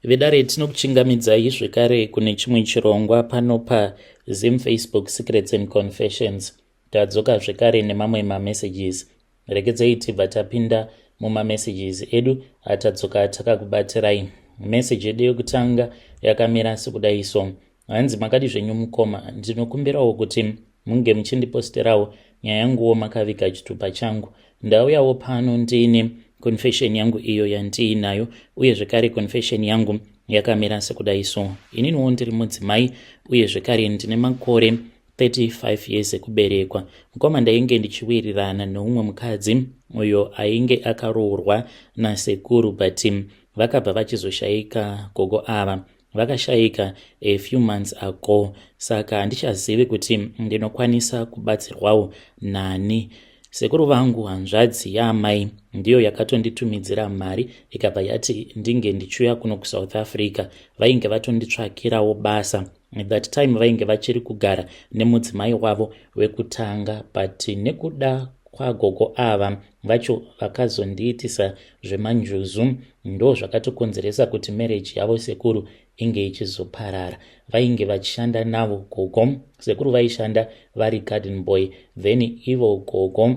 Vedare, tinokuchingamidzai zvekare kune chimwe chirongwa pano paZim Facebook Secrets and Confessions. Tadzoka zvekare nemamwe mamessages. Regedzei tibva tapinda mumamessages edu atadzoka takakubatirai. Meseji yedu yekutanga yakamira sekudai so. Hanzi, "Makadi zvenyu mukoma? Ndinokumbirawo kuti munge muchindiposterawo nyaya yanguwo makaviga chitupa changu. Ndauyawo pano ndiine confession yangu iyo yandiinayo, uye zvekare confession yangu yakamira sekudai so. Ininiwo ndiri mudzimai, uye zvekare ndine makore 35 years ekuberekwa. Mukoma, ndainge ndichiwirirana neumwe mukadzi uyo ainge akaroorwa nasekuru, but vakabva vachizoshayika. Gogo ava vakashayika a few months ago, saka handichazivi kuti ndinokwanisa kubatsirwawo nani. Sekuru vangu, hanzvadzi yaamai, ndiyo yakatonditumidzira mari, ikabva yati ndinge ndichiuya kuno kuSouth Africa. Vainge vatonditsvakirawo basa. At that time vainge vachiri kugara nemudzimai wavo wekutanga, but nekuda kwagogo ava vacho vakazondiitisa zvemanjuzu, ndo zvakatokonzeresa kuti marriage yavo sekuru inge ichizoparara. Vainge vachishanda navo gogo. Sekuru vaishanda vari garden boy, then ivo gogo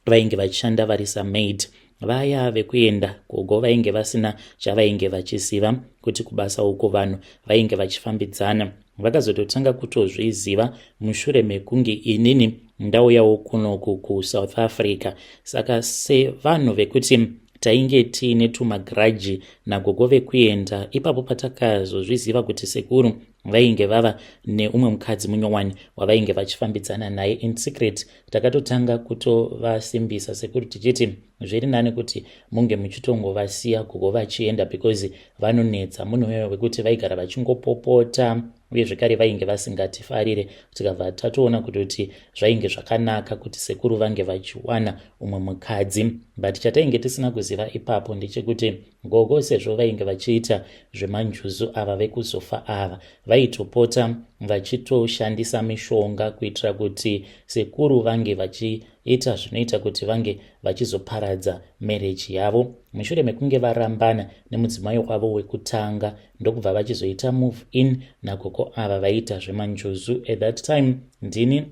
vainge vachishanda vari samaid. Vaya vekuenda, gogo vainge vasina chavainge vachiziva kuti kubasa uko vanhu vainge vachifambidzana. Vakazototanga kutozviziva mushure mekunge inini ndauyawo kunoku kuSouth Africa. Saka sevanhu vekuti tainge tiine tumagrudge nagogo vekuenda, ipapo patakazozviziva kuti sekuru vainge vava neumwe mukadzi munyowani wavainge vachifambidzana naye in secret, takatotanga kutovasimbisa sekuru tichiti zviri nani kuti munge muchitongovasiya gogo vachienda, because vanonetsa. Munhu uyoyo wekuti vaigara vachingopopota, uye zvekare vainge vasingatifarire. Tikabva tatoona kutoti zvainge zvakanaka kuti sekuru vange vachiwana umwe mukadzi. But chatainge tisina kuziva ipapo ndechekuti gogo, sezvo vainge vachiita zvemanjuzu, ava vekuzofa ava vaitopota vachitoshandisa mishonga kuitira kuti sekuru vange vachiita zvinoita kuti vange vachizoparadza marriage yavo. Mushure mekunge varambana nemudzimai wavo wekutanga, ndokubva vachizoita move in nagogo ava vaiita zvemanjuzu. At that time ndini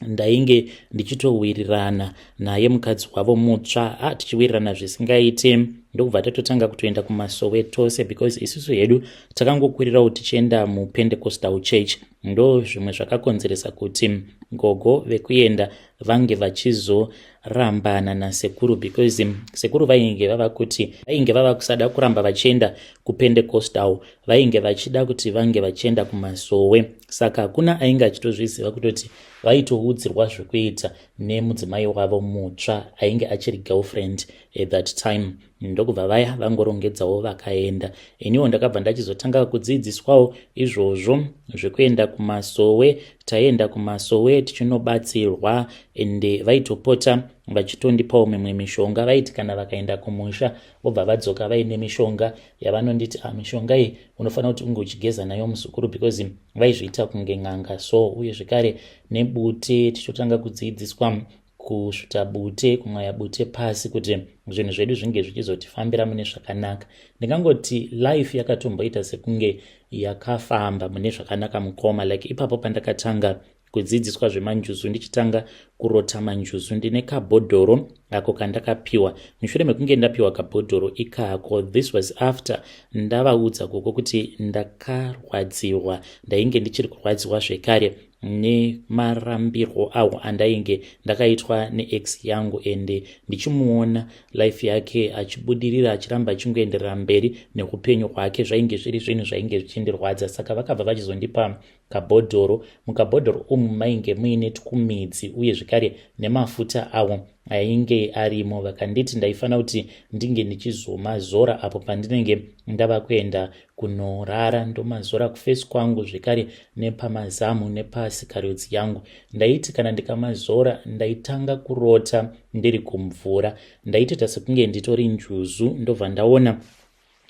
ndainge ndichitowirirana naye mukadzi wavo mutsva, tichiwirirana zvisingaiti, ndokubva tatotanga kutoenda kumasowe tose, because isusu hedu takangokurirawo tichienda muPentecostal Church. Ndo zvimwe zvakakonzeresa kuti gogo vekuenda vange vachizorambana nasekuru, because sekuru vainge vava kuti vainge vava kusada kuramba vachienda kuPentecostal, vainge vachida kuti vange vachienda kumasowe. Saka hakuna ainge achitozviziva kutoti vaitoudzirwa zvekuita nemudzimai wavo mutsva ainge achiri girlfriend at that time. Ndokubva vaya vangorongedzawo vakaenda. Iniwo ndakabva ndachizotanga kudzidziswawo izvozvo zvekuenda kumasowe. Taienda kumasowe tichinobatsirwa, ende vaitopota vachitondipawo mimwe mishonga. Vaiti kana vakaenda kumusha, vobva vadzoka vaine mishonga yavanonditi, "A ah, mishonga iyi unofanira kuti unge uchigeza nayo, muzukuru," because vaizviita kunge n'anga so. Uye zvekare nebute, tichotanga kudzidziswa kusvuta bute, kumwaya bute pasi, kuti zvinhu zvedu zvinge zvichizotifambira mune zvakanaka. Ndingangoti life yakatomboita sekunge yakafamba mune zvakanaka, mukoma. Like ipapo pandakatanga kudzidziswa zvemanjuzu, ndichitanga kurota manjuzu, ndine kabhodhoro ako kandakapiwa. Mushure mekunge ndapiwa kabhodhoro ikako, this was after ndavaudza gogo kuti ndakarwadziwa, ndainge ndichiri kurwadziwa zvekare nemarambirwo awo andainge ndakaitwa neex yangu, ende ndichimuona life yake achibudirira, achiramba achingoenderera mberi neupenyu hwake, zvainge zviri zvinhu zvainge zvichindirwadza. Saka vakabva vachizondipa kabhodhoro. Mukabhodhoro umu mainge muine twumidzi, uye zvekare nemafuta awo ainge arimo. Vakanditi ndaifanira kuti ndinge ndichizomazora apo pandinenge ndava kuenda kunorara, ndomazora kuface kwangu, zvekare nepamazamu nepasikarudzi yangu. Ndaiti kana ndikamazora, ndaitanga kurota ndiri kumvura, ndaitoita sekunge nditori njuzu, ndobva ndaona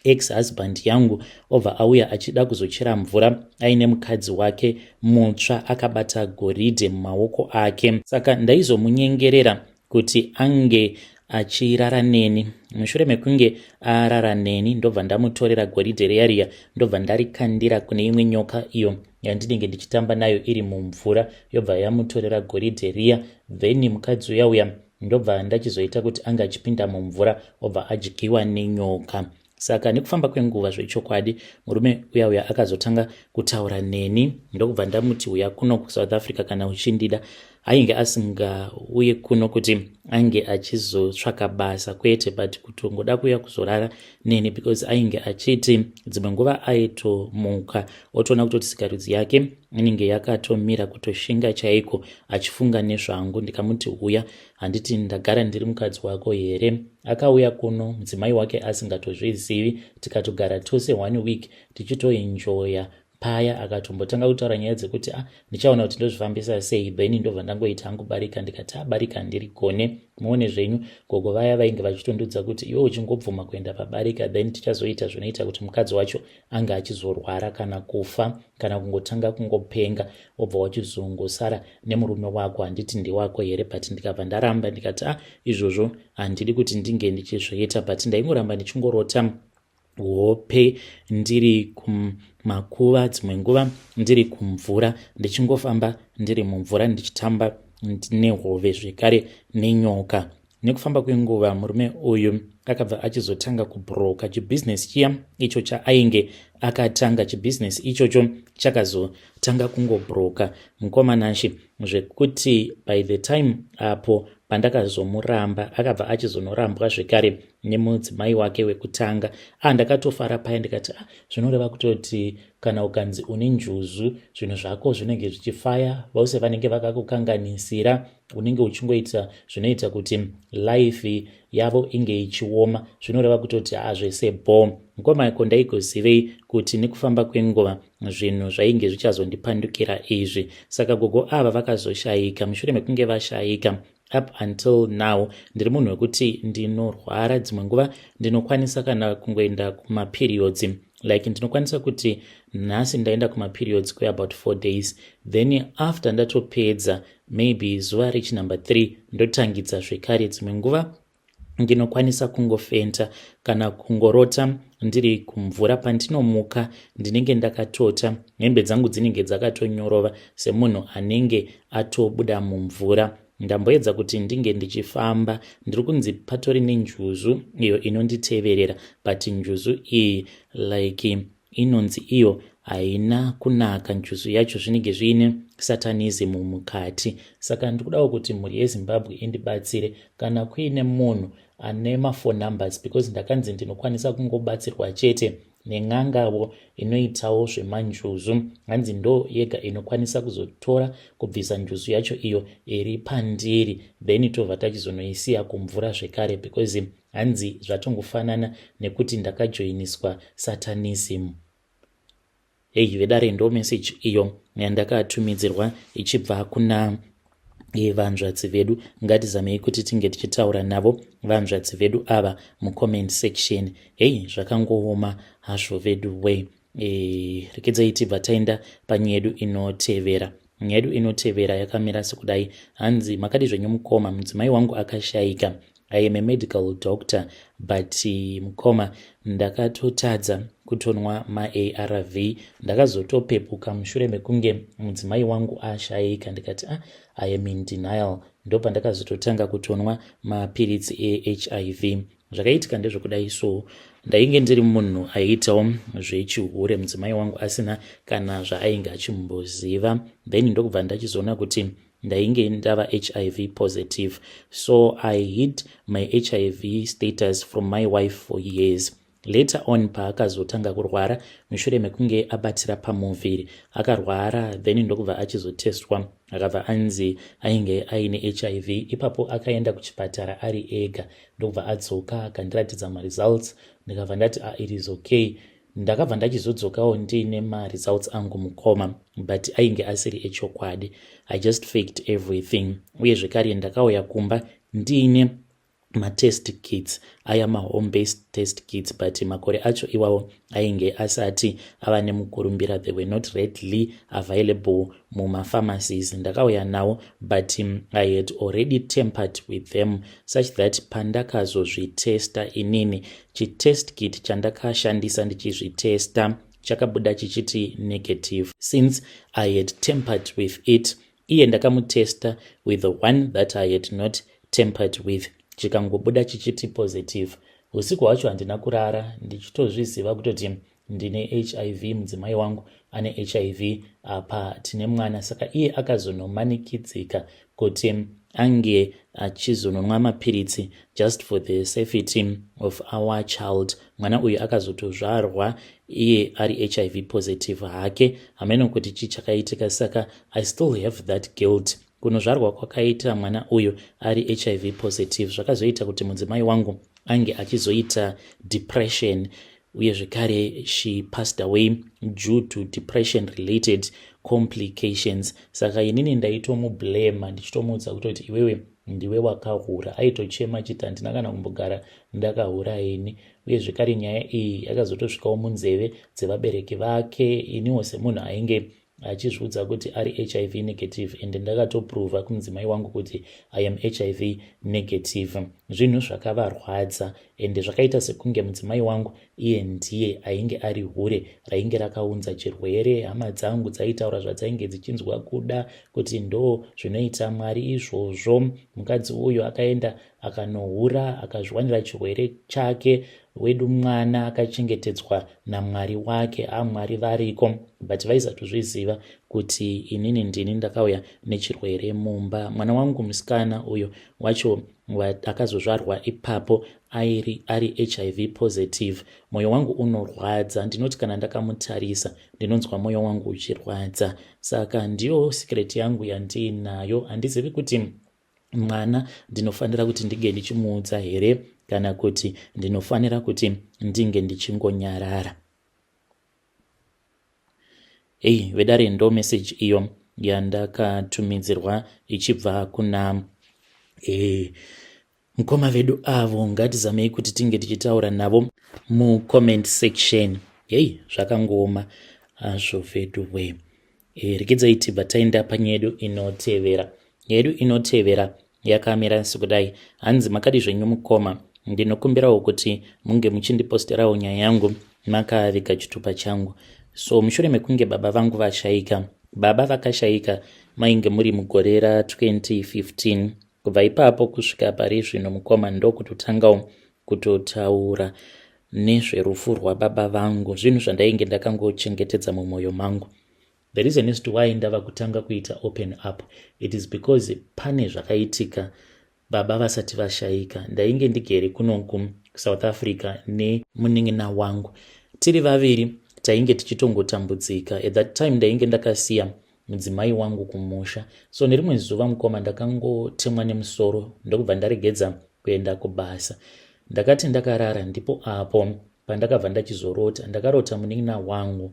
ex husband yangu obva auya achida kuzochera mvura aine mukadzi wake mutsva, akabata goridhe mumaoko ake. Saka ndaizomunyengerera kuti ange achirara neni. Mushure mekunge arara neni, ndobva ndamutorera goridhe riya riya, ndobva ndarikandira kune imwe nyoka iyo yandinenge ndichitamba nayo iri mumvura, yobva yamutorera goridhe riya. Then mukadzi uya uya ndobva ndachizoita kuti ange achipinda mumvura, obva adyiwa nenyoka. Saka nekufamba kwenguva, zvechokwadi, murume uya uya akazotanga kutaura neni, ndokubva ndamuti, "Uya kuno kuSouth Africa kana uchindida." Ainge asingauye kuno kuti ange achizotsvaka basa, kwete, but kutongoda kuuya kuzorara neni, because ainge achiti dzimwe nguva aitomuka otoona kutoti sikarudzi yake inenge yakatomira kutoshinga chaiko, achifunga nezvangu. Ndikamuti, "Uya, handiti ndagara ndiri mukadzi wako here?" Akauya kuno mudzimai wake asingatozvizivi, tikatogara tose one week tichitoenjoya. Paya akatombotanga kutaura nyaya dzekuti, "Ah, ndichaona kuti ndozvifambisa sei." Then ndobva ndangoita hangu barika. Ndikati, "Abarika ndirigone." Muone zvenyu, gogo vaya vainge vachitondudza kuti, "Iwe uchingobvuma kuenda pabarika, then tichazoita zvinoita kuti mukadzi wacho ange achizorwara kana kufa kana kungotanga kungopenga, wobva wachizongosara nemurume wako. Handiti ndewako here?" But ndikabva ndaramba, ndikati, "A ah, izvozvo handidi kuti ndinge ndichizviita." But ndaingoramba ndichingorota hope ndiri kumakuva, dzimwe nguva ndiri kumvura, ndichingofamba ndiri mumvura, ndichitamba nehove zvekare nenyoka. Nekufamba kwenguva, murume uyu akabva achizotanga kubroka chibhizinesi chiya icho chaainge akatanga. Chibhizinesi ichocho chakazotanga kungobroka, mukomanashi, zvekuti by the time apo pandakazomuramba, akabva achizonorambwa zvekare nemudzimai wake wekutanga. Ah, ndakatofara paya, ndikati, "Ah, zvinoreva kutoti kana ukanzi une njuzu, zvinhu zvako zvinenge zvichifaya. Vose vanenge vakakukanganisira, unenge uchingoita zvinoita kuti life yavo inge ichioma. Zvinoreva kutoti hazvese bo." Mukomako, ndaigozivei kuti nekufamba kwenguva zvinhu zvainge zvichazondipandukira izvi? Saka gogo ava vakazoshayika. Mushure mekunge vashayika, up until now ndiri munhu wekuti ndinorwara. Dzimwe nguva ndinokwanisa kana kungoenda kumaperiods, like ndinokwanisa kuti nhasi ndaenda kumaperiods kweabout 4 days, then after ndatopedza, maybe zuva rechinumber 3, ndotangidza zvekare. Dzimwe nguva ndinokwanisa kungofenta kana kungorota ndiri kumvura. Pandinomuka ndinenge ndakatota, hembe dzangu dzinenge dzakatonyorova semunhu anenge atobuda mumvura. Ndamboedza kuti ndinge ndichifamba, ndiri kunzi patori nenjuzu iyo inonditeverera, but njuzu iyi, like, inonzi iyo haina kunaka. Njuzu yacho zvinenge zviine satanism mukati. Saka ndikudawo kuti mhuri yeZimbabwe indibatsire kana kuine munhu ane maphone numbers, because ndakanzi ndinokwanisa kungobatsirwa chete nen'angavo inoitawo zvemanjuzu. Hanzi ndo yega inokwanisa kuzotora kubvisa njuzu yacho iyo iri pandiri, then tobva tachizonoisiya kumvura zvekare, because hanzi zvatongofanana nekuti ndakajoiniswa satanism. Hei vedare, ndo message iyo yandakatumidzirwa ichibva kuna vanzvadzi vedu. Ngatizamei kuti tinge tichitaura navo vanzvadzi vedu ava mucomment section. Hei, zvakangooma hazvo vedu we. Rekedzai tibva taenda panyaya yedu inotevera. Nyaya yedu inotevera yakamira sekudai. Hanzi, "Makadi zvenyu mukoma? Mudzimai wangu akashayika. I am a medical doctor, but mukoma, ndakatotadza kutonwa maARV. Ndakazotopepuka mushure mekunge mudzimai wangu ashayika, ndikati, 'Ah, I am in denial.' Ndopandakazototanga kutonwa mapiritsi eHIV. Zvakaitika ndezvekudai so, ndainge ndiri munhu aiitawo zvechihure, mudzimai wangu asina kana zvaainge achimboziva. Then ndokubva ndachizoona kuti ndainge ndava HIV positive, so I hid my HIV status from my wife for years. Later on, paakazotanga kurwara mushure mekunge abatira pamuviri, akarwara, then ndokubva achizotestwa, akabva anzi ainge aine HIV. Ipapo akaenda kuchipatara ari ega, ndokubva adzoka akandiratidza maresults. Ndikabva ndati, 'Ah, it is okay.' Ndakabva ndachizodzokawo ndiine maresults angu, mukoma, but ainge asiri echokwadi. I just faked everything. Uye zvekare ndakauya kumba ndiine matest kits aya, mahome based test kits, but makore acho iwawo ainge asati ava nemukurumbira. They were not readily available mumapharmacies. Ndakauya nawo, but I had already tampered with them such that pandakazozvitesta inini, chitest kit chandakashandisa ndichizvitesta chakabuda chichiti negative. Since I had tampered with it, iye ndakamutesta with the one that I had not tampered with, chikangobuda chichiti positive. Usiku hwacho handina kurara, ndichitozviziva kutoti ndine HIV, mudzimai wangu ane HIV, apa tine mwana. Saka iye akazonomanikidzika kuti ange achizononwa mapiritsi just for the safety of our child. Mwana uyu akazotozvarwa iye ari HIV positive hake. Hameno kuti chii chakaitika. Saka I still have that guilt, kunozvarwa kwakaita mwana uyu ari HIV positive. Zvakazoita kuti mudzimai wangu ange achizoita depression, uye zvekare she passed away due to depression related complications. Saka inini ndaitomublema, ndichitomuudza kutoti, "Iwewe ndiwe wakahura." Aitochema achiti, "Handina kana kumbogara ndakahura ini." Uye zvekare nyaya iyi yakazotosvikawo munzeve dzevabereki vake. Iniwo semunhu ainge achizviudza kuti ari HIV negative and ndakatoprova kumudzimai wangu kuti I am HIV negative, zvinhu zvakavarwadza ende zvakaita sekunge mudzimai wangu iye ndiye ainge ari hure rainge rakaunza chirwere. Hama dzangu dzaitaura zvadzainge dzichinzwa kuda, kuti ndo zvinoita Mwari izvozvo, mukadzi uyu akaenda akanohura, akazviwanira chirwere chake, wedu mwana akachengetedzwa naMwari wake. AMwari variko, but vaisatozviziva kuti inini ndini ndakauya nechirwere mumba. Mwana wangu musikana uyo wacho akazozvarwa ipapo ari HIV positive. Mwoyo wangu unorwadza. Ndinoti kana ndakamutarisa, ndinonzwa mwoyo wangu uchirwadza. Saka ndiyo secret yangu yandiinayo. Handizivi kuti mwana ndinofanira kuti ndinge ndichimuudza here kana kuti ndinofanira kuti ndinge ndichingonyarara. Ei vedare, ndo message iyo yandakatumidzirwa ichibva kuna mukoma vedu avo. Ngatizamei kuti tinge tichitaura navo mucomment section. Hei, zvakangooma hazvo vedu we. Regedzai tibva taenda panyaya yedu inotevera. Yedu inotevera yakamira sekudai. Hanzi, "Makadi zvenyu mukoma? Ndinokumbirawo kuti munge muchindiposterawo nyaya yangu makaviga chitupa changu. So mushure mekunge baba vangu vashayika, baba vakashayika mainge muri mugore ra2015. Kubva ipapo kusvika pari zvino, mukoma, ndokutotangawo kutotaura nezverufu rwababa vangu. Zvinhu zvandainge ndakangochengetedza mumwoyo mangu. The reason is to why ndava kutanga kuita open up, it is because pane zvakaitika baba vasati vashayika. Ndainge ndigere kunoku South Africa nemunin'ina wangu, tiri vaviri. Tainge tichitongotambudzika. At that time ndainge ndakasiya mudzimai wangu kumusha. So nerimwe zuva, mukoma, ndakangotemwa nemusoro, ndokubva ndaregedza kuenda kubasa. Ndakati ndakarara, ndipo apo pandakabva ndachizorota. Ndakarota munin'ina wangu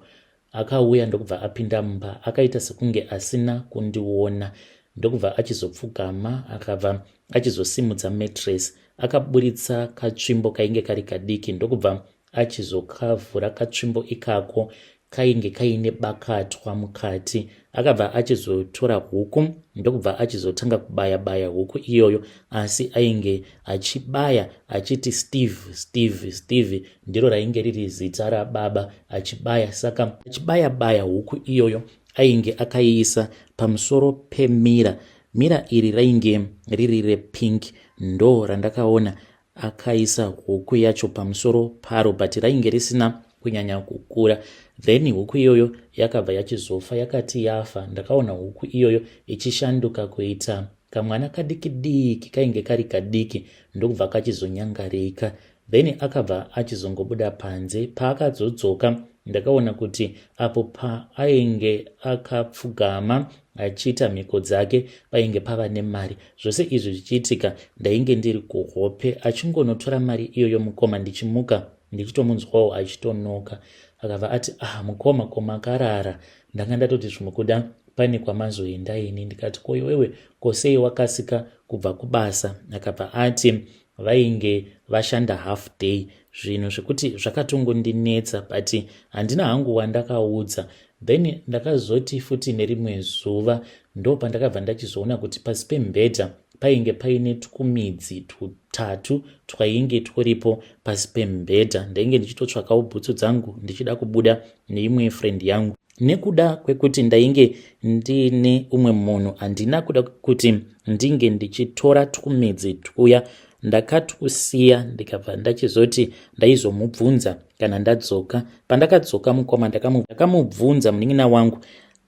akauya, ndokubva apinda mumba, akaita sekunge asina kundiona, ndokubva achizopfugama, akabva achizosimudza mattress, akaburitsa katsvimbo kainge kari kadiki, ndokubva achizokavhura katsvimbo ikako. Kainge kaine bakatwa mukati. Akabva achizotora huku, ndokubva achizotanga kubaya baya huku iyoyo, asi ainge achibaya achiti, 'Steve, Steve, Steve.' Ndiro rainge riri zita rababa. Achibaya, saka achibaya baya huku iyoyo, ainge akaiisa pamusoro pemirror. Mirror iri rainge riri repink. Ndo randakaona akaisa huku yacho pamusoro paro, but rainge risina kunyanya kukura. Then huku iyoyo yakabva yachizofa. Yakati yafa, ndakaona huku iyoyo ichishanduka kuita kamwana kadiki diki, kainge kari kadiki, ndokubva kachizonyangarika. Then akabva achizongobuda panze. Paakazodzoka, ndakaona kuti apo paainge akapfugama achiita mhiko dzake painge pava nemari. Zvose izvi zvichiitika, ndainge ndiri kuhope. Achingonotora mari iyoyo, mukoma, ndichimuka ndichitomunzwawo achitonoka. Akabva ati, 'Ah, mukoma, ko makarara? Ndanga ndatoti zvimwe kuda pane kwamazoenda ini.' Ndikati, 'Ko iwewe, ko sei wakasika kubva kubasa?' Akabva ati, Vainge vashanda half day, zvinhu zvekuti zvakatongondinetsa, but handina hangu wandakaudza. Then ndakazoti futi nerimwe zuva ndo pandakabva ndachizoona kuti pasi pemubhedha painge paine twumidzi tutatu twainge twuripo pasi pemubhedha. Ndainge ndichitotsvakawo bhutsu dzangu ndichida kubuda neimwe friend yangu. Nekuda kwekuti ndainge ndiine umwe munhu, handina kuda kuti ndinge ndichitora twumidzi twuya. Ndakatwusiya, ndikabva ndachizoti ndaizomubvunza kana ndadzoka. Pandakadzoka, mukoma, ndakamubvunza munin'ina wangu,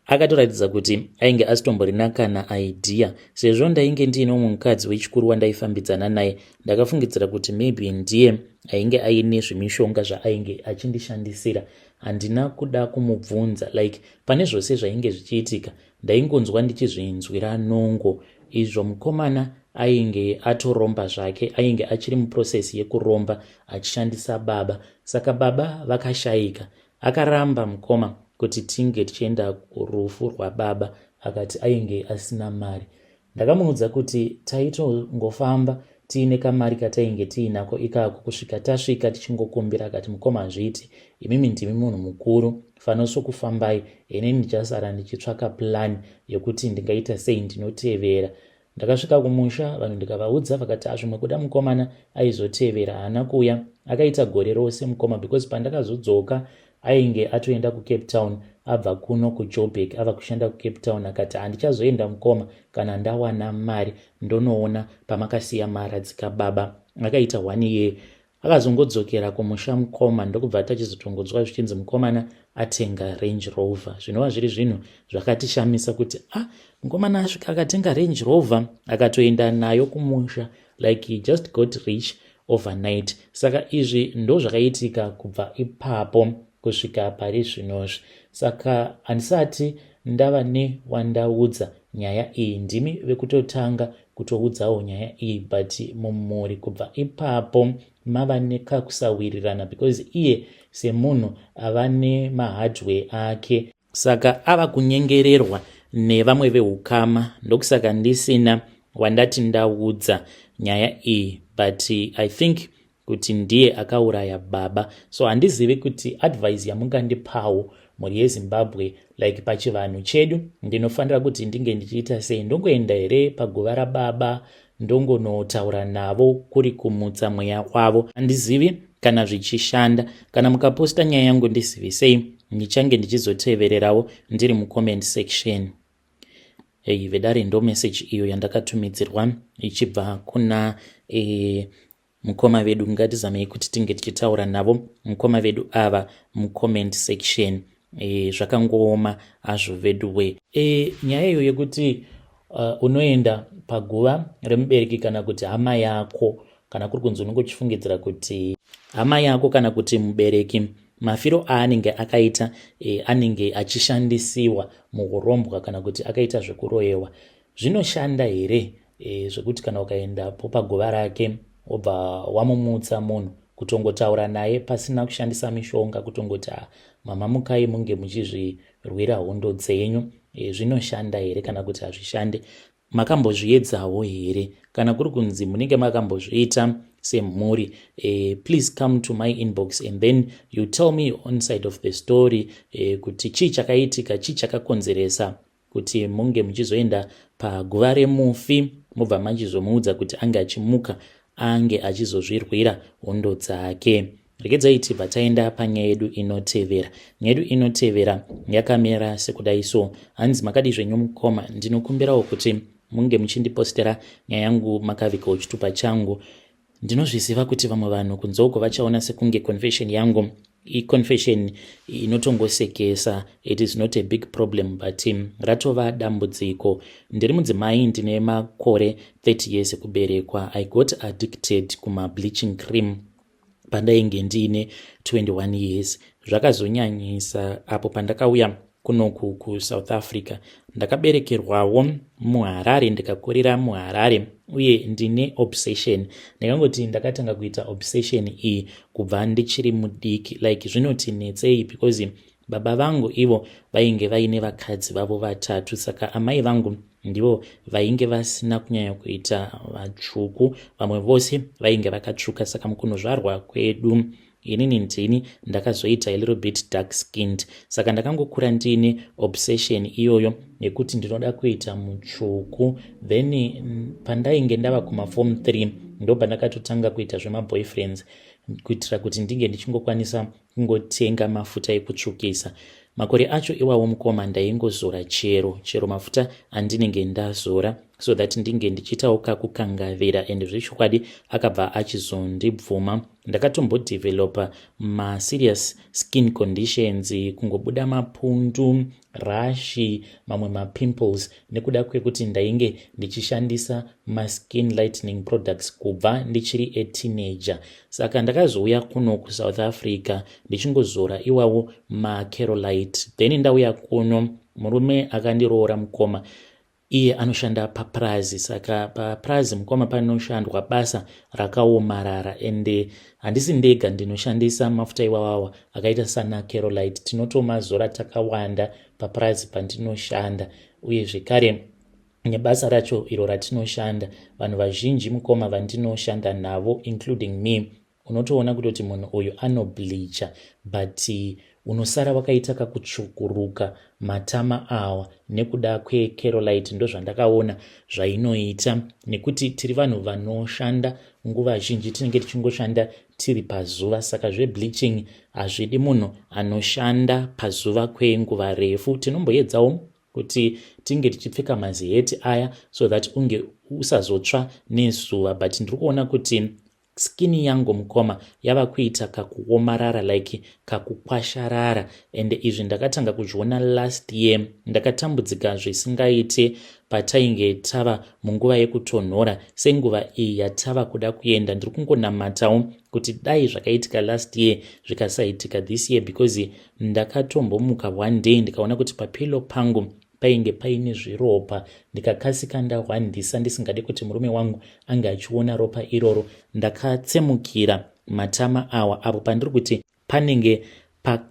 akatoratidza kuti ainge asitomborina kana idea. Sezvo ndainge ndiine umwe mukadzi wechikuru wandaifambidzana naye, ndakafungidzira kuti maybe ndiye ainge aine zvimishonga zvaainge achindishandisira. Handina kuda kumubvunza. Like, pane zvose zvainge zvichiitika, ndaingonzwa ndichizvinzwira nungo. Izvo mukomana ainge atoromba zvake, ainge achiri muprocess yekuromba achishandisa baba. Saka baba vakashayika, akaramba, mukoma, kuti tinge tichienda kurufu rwababa. Akati ainge asina mari. Ndakamuudza kuti taitongofamba tiine kamari katainge tiinako ikako kusvika tasvika, tichingokumbira. Akati, "Mukoma, hazviiti. Imimi ndimi munhu mukuru, fanosokufambai. Inini ndichasara ndichitsvaka plan yekuti ndingaita sei, ndinotevera." Ndakasvika kumusha, vanhu ndikavaudza, vakati azvimwe kuda mukomana aizotevera. Haana kuuya. Akaita gore rose, mukoma, because pandakazodzoka ainge atoenda kuCape Town, abva kuno kuJoburg, ava kushanda kuCape Town. Akati, "Handichazoenda, mukoma. Kana ndawana mari ndonoona pamakasiya maradzika baba." Akaita one year, akazongodzokera kumusha, mukoma. Ndokubva tachizotongonzwa zvichinzi mukomana atenga Range Rover, zvinova zviri zvinhu zvakatishamisa kuti ah, mukomana asvika akatenga Range Rover, akatoenda nayo kumusha, like he just got rich overnight. Saka izvi ndo zvakaitika kubva ipapo kusvika pari zvinozvi. Saka handisati ndava newandaudza nyaya iyi. Ndimi vekutotanga kutoudzawo nyaya iyi. But mumhuri kubva ipapo mava nekakusawirirana, because iye semunhu ava nemahardware ake, saka ava kunyengererwa nevamwe veukama. Ndokusaka ndisina wandati ndaudza nyaya iyi, but I think kuti ndiye akauraya baba. So handizivi kuti advice yamungandipawo, mhuri yeZimbabwe, like pachivanhu chedu ndinofanira kuti ndinge ndichiita sei? Ndongoenda here paguva rababa, ndongonotaura navo, kuri kumutsa mweya wavo? Handizivi kana zvichishanda. Kana mukaposta nyaya yangu, ndizivisei, ndichange ndichizotevererawo ndiri mucomment section. Ei vedare, ndo message iyo yandakatumidzirwa ichibva kuna mukoma vedu. Ngatizamei kuti tinge tichitaura navo mukoma vedu ava mucomment section. Zvakangooma hazvo vedu we. Nyaya iyo yekuti unoenda paguva remubereki kana kuti hama yako, kana kuri kunzi unenge uchifungidzira kuti hama yako kana kuti mubereki, mafiro aanenge akaita anenge achishandisiwa muurombwa kana kuti akaita zvekuroyewa, zvinoshanda here zvekuti kana ukaendapo paguva rake, wobva wamumutsa munhu, kutongotaura naye pasina kushandisa mishonga, kutongoti, ah, mama, mukai munge muchizvirwira hondo dzenyu, zvinoshanda here kana kuti hazvishande? Makambozviedzawo here? Kana kuri kunzi munenge makambozviita semhuri, please come to my inbox and then you tell me on side of the story, kuti chii chakaitika, chii chakakonzeresa kuti munge muchizoenda paguva remufi, mubva machizomuudza kuti ange achimuka, ange achizozvirwira hondo dzake. Regedzai tibva taenda panyaya yedu inotevera. Nyaya yedu inotevera yakamira sekudai so. Hanzi, "Makadi zvenyu, mukoma? Ndinokumbirawo kuti munge muchindipostera nyaya yangu makavigawo chitupa changu. Ndinozviziva kuti vamwe vanhu kunze uko vachaona sekunge confession yangu iconfession inotongosekesa. It is not a big problem, but ratova dambudziko. Ndiri mudzimai, ndine makore 30 years ekuberekwa. I got addicted kumableaching cream pandainge ndiine 21 years. Zvakazonyanyisa apo pandakauya kunoku kuSouth Africa. Ndakaberekerwawo muHarare, ndikakurira muHarare, uye ndine obsession. Ndingangoti ndakatanga kuita obsession iyi kubva ndichiri mudiki. Like, zvinoti netsei because baba vangu ivo vainge vaine vakadzi vavo vatatu, saka amai vangu Ndivo vainge vasina kunyanya kuita vatsvuku, vamwe vose vainge vakatsvuka. Saka mukunozvarwa kwedu, inini ndini ndakazoita a little bit dark skinned. Saka ndakangokura ndiine obsession iyoyo yekuti ndinoda kuita mutsvuku. Then pandainge ndava kumaform 3, ndo pandakatotanga kuita zvemaboyfriends kuitira kuti ndinge ndichingokwanisa kungotenga mafuta ekutsvukisa. Makore acho iwawo, mukoma, ndaingozora chero chero mafuta andinenge ndazora so that ndinge ndichiitawo kakukangavira. And zvechokwadi akabva achizondibvuma. Ndakatombodevelopa maserious skin conditions, kungobuda mapundu, rash, mamwe mapimples, nekuda kwekuti ndainge ndichishandisa maskin lightening products kubva ndichiri a teenager. Saka ndakazouya kuno kuSouth Africa ndichingozora iwawo maCarolite. Then ndauya kuno, murume akandiroora, mukoma, iye anoshanda paprazi. Saka paprazi, mukoma, panoshandwa basa rakaomarara, ende handisi ndega ndinoshandisa mafuta iwawawa akaita sana Carolite. Tinotomazora takawanda paprazi pandinoshanda. Uye zvekare nebasa racho iro ratinoshanda, vanhu vazhinji, mukoma, vandinoshanda navo, including me, unotoona kutoti munhu uyu anobleacha, but unosara wakaita kakutsvukuruka matama awa nekuda kweCarolite. Ndozvandakaona zvainoita, nekuti tiri vanhu vanoshanda nguva zhinji, tinenge tichingoshanda tiri pazuva. Saka zvebleaching hazvidi munhu anoshanda pazuva kwenguva refu. Tinomboedzawo kuti tinge tichipfeka maziheti aya so that unge usazotsva nezuva, but ndiri kuona kuti skin yangu, mukoma, yava kuita kakuomarara, like kakukwasharara. And izvi ndakatanga kuzviona last year. Ndakatambudzika zvisingaite patainge tava munguva yekutonhora, senguva iyi yatava kuda kuenda. Ndiri kungonamatawo kuti dai zvakaitika last year zvikasaitika this year, because ndakatombomuka one day ndikaona kuti papillow pangu painge paine zviropa. Ndikakasika ndahwandisa, ndisingadi kuti murume wangu ange achiona ropa iroro. Ndakatsemukira matama awa apo pandiri kuti panenge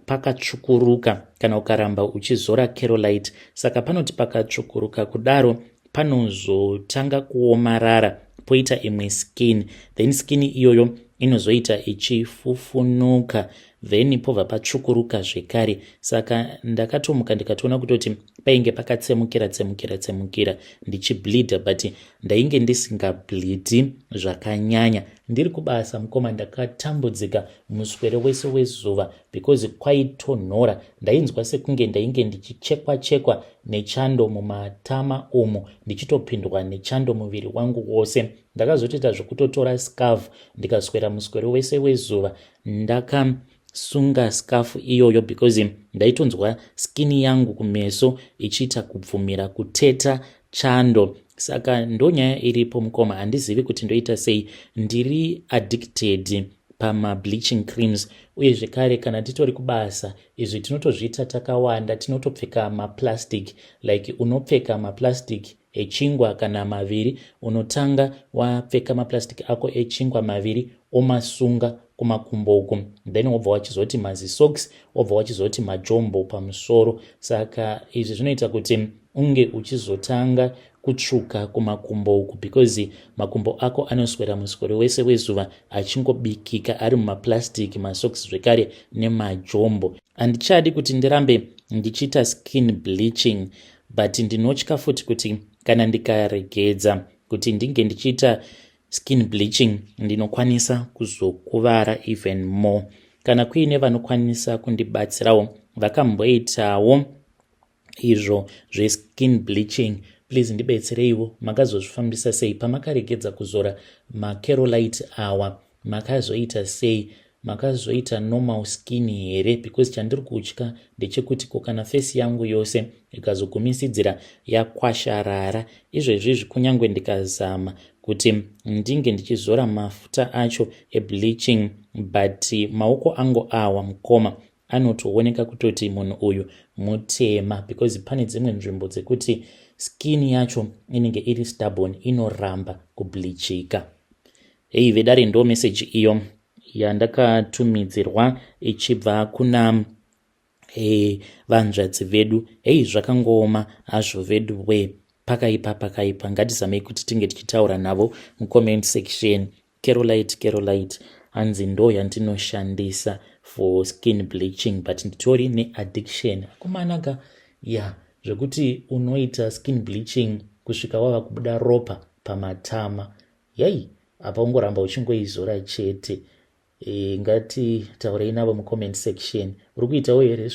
pakatsvukuruka kana ukaramba uchizora Carolite. Saka panoti pakatsvukuruka kudaro, panozotanga kuomarara, poita imwe skin. Then skin iyoyo inozoita ichifufunuka, then pobva patsvukuruka zvekare. Saka ndakatomuka ndikatoona kutoti painge pakatsemukira, tsemukira, tsemukira, ndichibleeda, but ndainge ndisingableedi zvakanyanya. Ndiri kubasa, mukoma, ndakatambudzika muswere wese wezuva because kwaitonhora. Ndainzwa sekunge ndainge ndichichekwa chekwa nechando mumatama umu, ndichitopindwa nechando muviri wangu wose. Ndakazotoita zvekutotora scarf, ndikaswera muswere wese wezuva ndakasunga scarf iyoyo, because ndaitonzwa skin yangu kumeso ichiita kubvumira kuteta chando. Saka ndonyaya iripo, mukoma. Handizivi kuti ndoita sei. Ndiri addicted pamableaching creams. Uye zvekare kana titori kubasa, izvi tinotozviita takawanda, tinotopfeka maplastic. Like unopfeka maplastic echingwa kana maviri. Unotanga wapfeka maplastic ako echingwa maviri, omasunga kumakumbo uku, then wobva wachizoti mazisocks, wobva wachizoti majombo pamusoro. Saka izvi zvinoita kuti unge uchizotanga kutsvuka kumakumbo uku, because makumbo ako anoswera muswero wese wezuva achingobikika ari mumaplastic, masocks zvekare nemajombo. Handichadi kuti ndirambe ndichiita skin bleaching, but ndinotya futi kuti kana ndikaregedza kuti ndinge ndichiita skin bleaching, ndinokwanisa kuzokuvara even more. Kana kuine vanokwanisa kundibatsirawo vakamboitawo izvo zveskin bleaching, please ndibetsereiwo. Makazozvifambisa sei pamakaregedza kuzora maCarolite awa? Makazoita sei? Makazoita normal skin here? Because chandiri kutya ndechekuti ko kana face yangu yose ikazogumisidzira yakwasharara? Izvezvizvi kunyange ndikazama kuti ndinge ndichizora mafuta acho ebleaching, but maoko angu awa, mukoma, anotooneka kutoti munhu uyu mutema, because pane dzimwe nzvimbo dzekuti skin yacho inenge iri stubborn, inoramba kubleachika. Hei vedare, ndo meseji iyo yandakatumidzirwa ichibva kuna vanzvadzi vedu. Hei, zvakangooma hazvo vedu we. Pakaipa, pakaipa. Ngatizamei kuti tinge tichitaura navo mucomment section. Carolite, Carolite, hanzi ndo yandinoshandisa for skin bleaching, but nditori neaddiction akumanaka ya zvekuti unoita skin bleaching kusvika wava kubuda ropa pamatama. Yai, apa ungoramba uchingoizora chete. Ngatitaurei navo mucomment section. Uri kuitawo here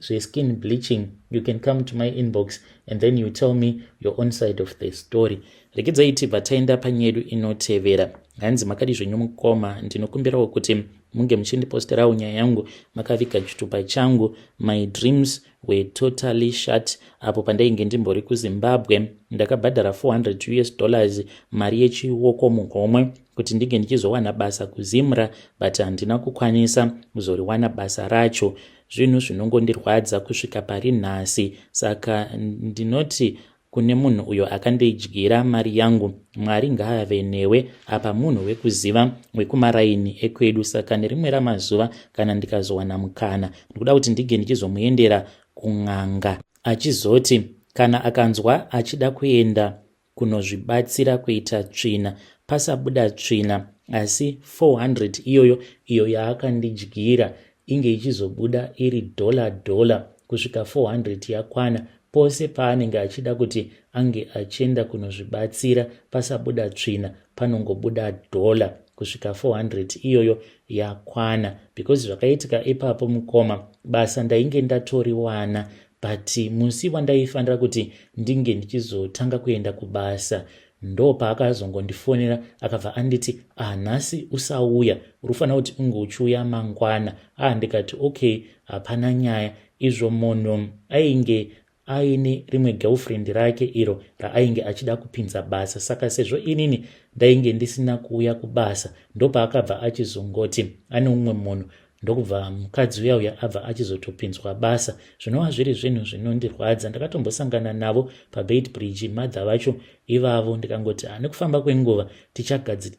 zveskin bleaching? You can come to my inbox and then you tell me your own side of the story. Regedzai tibva taenda panyedu inotevera. Hanzi, "Makadi zvenyu mukoma? Ndinokumbirawo kuti munge muchindiposterawo nyaya yangu makaviga chitupa changu. My dreams were totally shut apo pandainge ndimbori kuZimbabwe. Ndakabhadhara 400 US dollars, mari yechioko muhomwe, kuti ndinge ndichizowana basa kuZimra, but handina kukwanisa kuzoriwana basa racho. Zvinhu zvinongondirwadza kusvika pari nhasi. Saka ndinoti kune munhu uyo akandidyira mari yangu, Mwari ngaave newe. Apa munhu wekuziva wekumaraini ekwedu. Saka nerimwe ramazuva kana ndikazowana mukana, ndikuda kuti ndinge ndichizomuendera kun'anga, achizoti kana akanzwa achida kuenda kunozvibatsira kuita tsvina, pasabuda tsvina, asi 400 iyoyo iyo yaakandidyira inge ichizobuda iri dhola dhola kusvika 400 yakwana. Pose paanenge achida kuti ange achienda kunozvibatsira, pasabuda tsvina, panongobuda dhola kusvika 400 iyoyo yakwana. Because zvakaitika ipapo mukoma, basa ndainge ndatoriwana, but musi wandaifanira kuti ndinge ndichizotanga kuenda kubasa, ndo paakazongondifonera, akabva anditi, 'Ah, nhasi usauya, uri kufanira kuti unge uchiuya mangwana.' Ah, ndikati, 'Okay, hapana nyaya.' Izvo munhu ainge aine rimwe girlfriend rake iro raainge achida kupinza basa. Saka sezvo inini ndainge ndisina kuuya kubasa, ndopaakabva achizongoti ane mumwe munhu, ndokubva mukadzi uya uya abva achizotopinzwa basa, zvinova zviri zvinhu zvinondirwadza. Ndakatombosangana navo paBeitbridge, madha vacho ivavo, ndikangoti, 'Ah, nekufamba kwenguva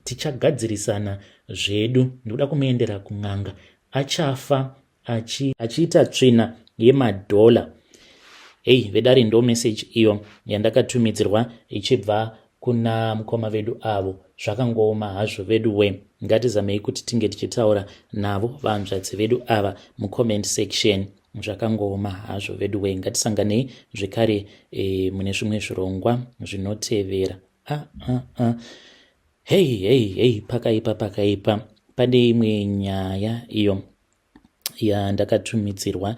tichagadzirisana zvedu.' Ndikuda kumuendera kun'anga, achafa achiita tsvina yemadhola." Hei vedare, ndo meseji iyo yandakatumidzirwa ichibva kuna mukoma vedu avo. Zvakangooma hazvo vedu we. Ngatizamei kuti tinge tichitaura navo vanzvadzi vedu ava mucomment section. Zvakangooma hazvo vedu we. Ngatisanganei zvekare mune zvimwe zvirongwa zvinotevera. Ah, ah, ah. Hei hei hei, pakaipa, pakaipa. Pane imwe nyaya iyo yandakatumidzirwa,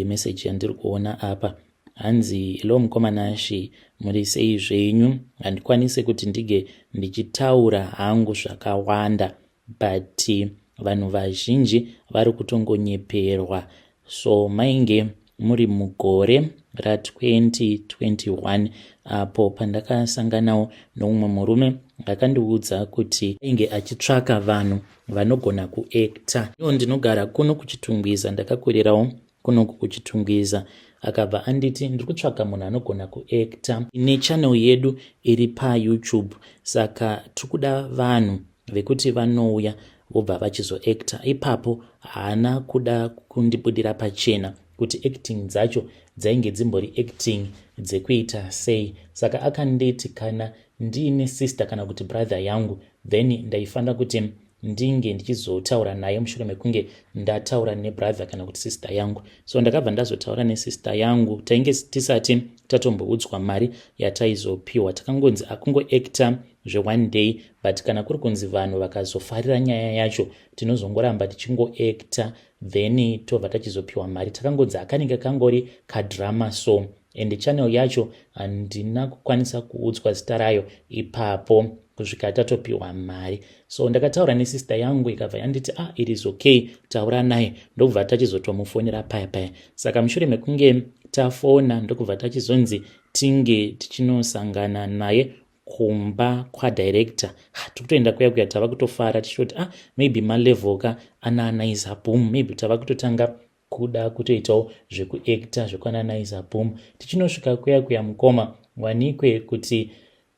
meseji yandiri kuona apa. Hanzi, "Hello mukoma Nashi, muri sei zvenyu? Handikwanisi kuti ndige ndichitaura hangu zvakawanda, but vanhu vazhinji vari kutongonyeperwa. So mainge muri mugore ra2021 apo pandakasanganawo noumwe murume akandiudza kuti ainge achitsvaka vanhu vanogona kuacta. Iwo ndinogara kuno kuChitungwiza, ndakakurirawo kunoku kuChitungwiza. Akabva anditi, 'Ndiri kutsvaga munhu anogona kuacta nechannel yedu iri paYouTube, saka tiri kuda vanhu vekuti vanouya vobva vachizoacta.' Ipapo haana kuda kundibudira pachena kuti acting dzacho dzainge dzimbori acting dzekuita sei. Saka akanditi kana ndiine sister kana kuti brother yangu, then ndaifanira kuti ndinge ndichizotaura naye mushure mekunge ndataura nebrother kana kuti sister yangu. So ndakabva ndazotaura nesister yangu. Tainge tisati tatomboudzwa mari yataizopiwa, takangonzi akungoacta zveone day, but kana kuri kunzi vanhu vakazofarira nyaya yacho, tinozongoramba tichingoacta, then tobva tachizopiwa mari. Takangonzi akanenge kangori kadrama so, and channel yacho handina kukwanisa kuudzwa zita rayo ipapo kusvika tatopiwa mari. So ndakataura nesister yangu, ikabva yanditi, 'Ah, it is okay, taura naye.' Ndokubva tachizotomufonera paya paya. Saka mushure mekunge tafona, ndokubva tachizonzi tinge tichinosangana naye kumba kwadirector. Tikutoenda kuya kuya, tava kutofara tichitoti, 'Ah, maybe malevel ka ana Naiza Boom, maybe tava kutotanga kuda kutoitawo zvekuacta zvekwana Naiza Boom.' Tichinosvika kuya kuya mukoma, wanikwe kuti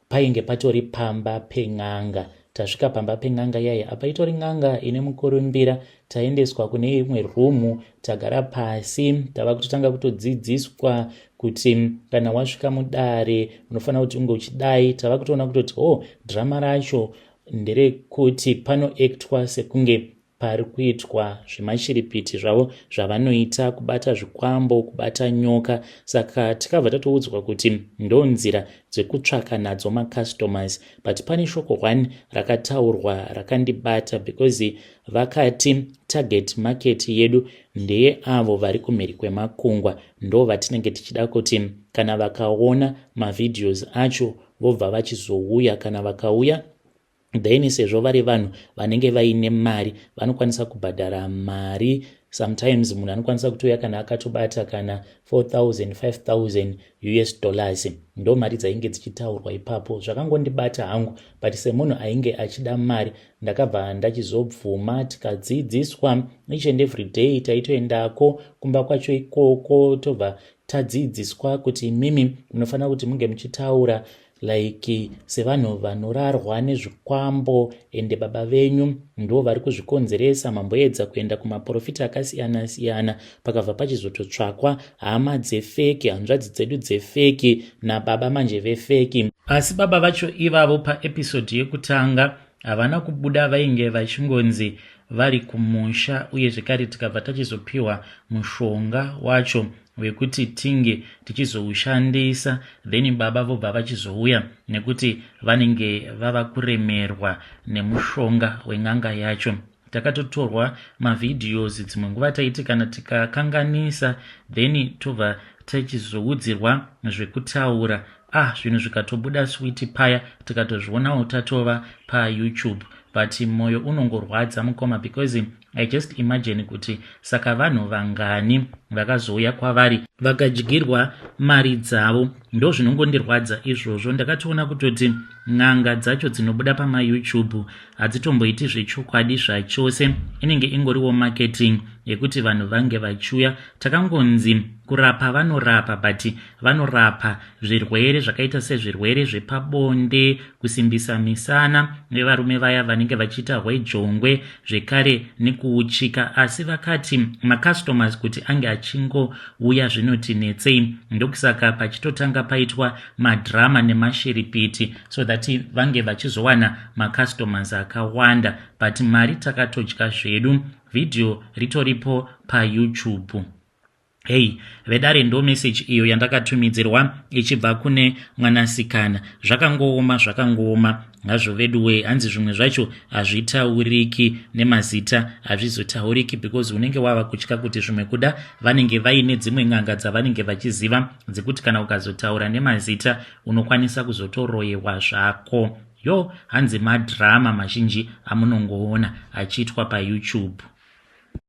painge patori pamba pen'anga. Tasvika pamba pen'anga yaya, apa itori n'anga ine mukurumbira. Taendeswa kune imwe rumu, tagara pasi, tava kutotanga kutodzidziswa. Kuti kana wasvika mudare unofanira kuti unge uchidai. Tava kutoona kutoti, oh, drama racho nderekuti panoactwa sekunge pari kuitwa zvemashiripiti zvavo zvavanoita, kubata zvikwambo, kubata nyoka. Saka tikabva tatoudzwa kuti ndo nzira dzekutsvaka nadzo macustomers. But pane shoko one rakataurwa rakandibata, because vakati target market yedu ndeyeavo vari kumhiri kwemakungwa. Ndo vatinenge tichida kuti kana vakaona mavideos acho vobva vachizouya. Kana vakauya, then sezvo vari vanhu vanenge vaine mari, vanokwanisa kubhadhara mari. Sometimes munhu anokwanisa kutouya kana akatobata kana 4000, 5000 US dollars. Ndo mari dzainge dzichitaurwa ipapo. Zvakangondibata hangu, but semunhu ainge achida mari, ndakabva ndachizobvuma. Tikadzidziswa each and every day. Taitoendako kumba kwacho ikoko, tobva tadzidziswa kuti imimi munofanira kuti munge muchitaura like sevanhu vanorarwa nezvikwambo, ende baba venyu ndo vari kuzvikonzeresa. Mamboedza kuenda kumaprofita akasiyana-siyana, pakabva pachizototsvakwa hama dzefake, hanzvadzi dzedu dzefake nababa manje vefake. Asi baba vacho ivavo paepisode yekutanga havana kubuda, vainge vachingonzi vari kumusha. Uye zvekare tikabva tachizopiwa mushonga wacho wekuti tinge tichizoushandisa, then baba vobva vachizouya nekuti vanenge vava kuremerwa nemushonga wen'anga yacho. Takatotorwa mavideos. Dzimwe nguva taiti kana tikakanganisa, then tobva tichizoudzirwa zvekutaura. Ah, zvinhu zvikatobuda switi paya, tikatozvionawo tatova paYouTube. But mwoyo unongorwadza, mukoma, because I just imagine kuti saka vanhu vangani vakazouya kwavari vakadyirwa mari dzavo. Ndo zvinongondirwadza izvozvo. Ndakatoona kutoti n'anga dzacho dzinobuda pamaYouTube hadzitomboiti zvechokwadi zvachose. Inenge ingoriwo marketing yekuti vanhu vange vachiuya. Takangonzi kurapa vanorapa, but vanorapa zvirwere zvakaita sezvirwere zvepabonde, kusimbisa misana nevarume vaya vanenge vachiita hwejongwe, zvekare nekuuchika. Asi vakati macustomers kuti ange achingouya zvinoti netsei, ndokusaka pachitotanga paitwa madrama nemashiripiti so that vange vachizowana macustomers akawanda. But mari takatodya zvedu. Vhidhiyo ritoripo paYouTube. Hei vedare, ndo meseji iyo yandakatumidzirwa ichibva kune mwanasikana. Zvakangooma, zvakangooma hazvo veduwe. Hanzi zvimwe zvacho hazvitauriki nemazita, hazvizotauriki because unenge wava kutya kuti zvimwe kuda vanenge vaine dzimwe n'anga dzavanenge vachiziva dzekuti kana ukazotaura nemazita unokwanisa kuzotoroyewa zvako. Yo, hanzi madrama mazhinji amunongoona achiitwa paYouTube.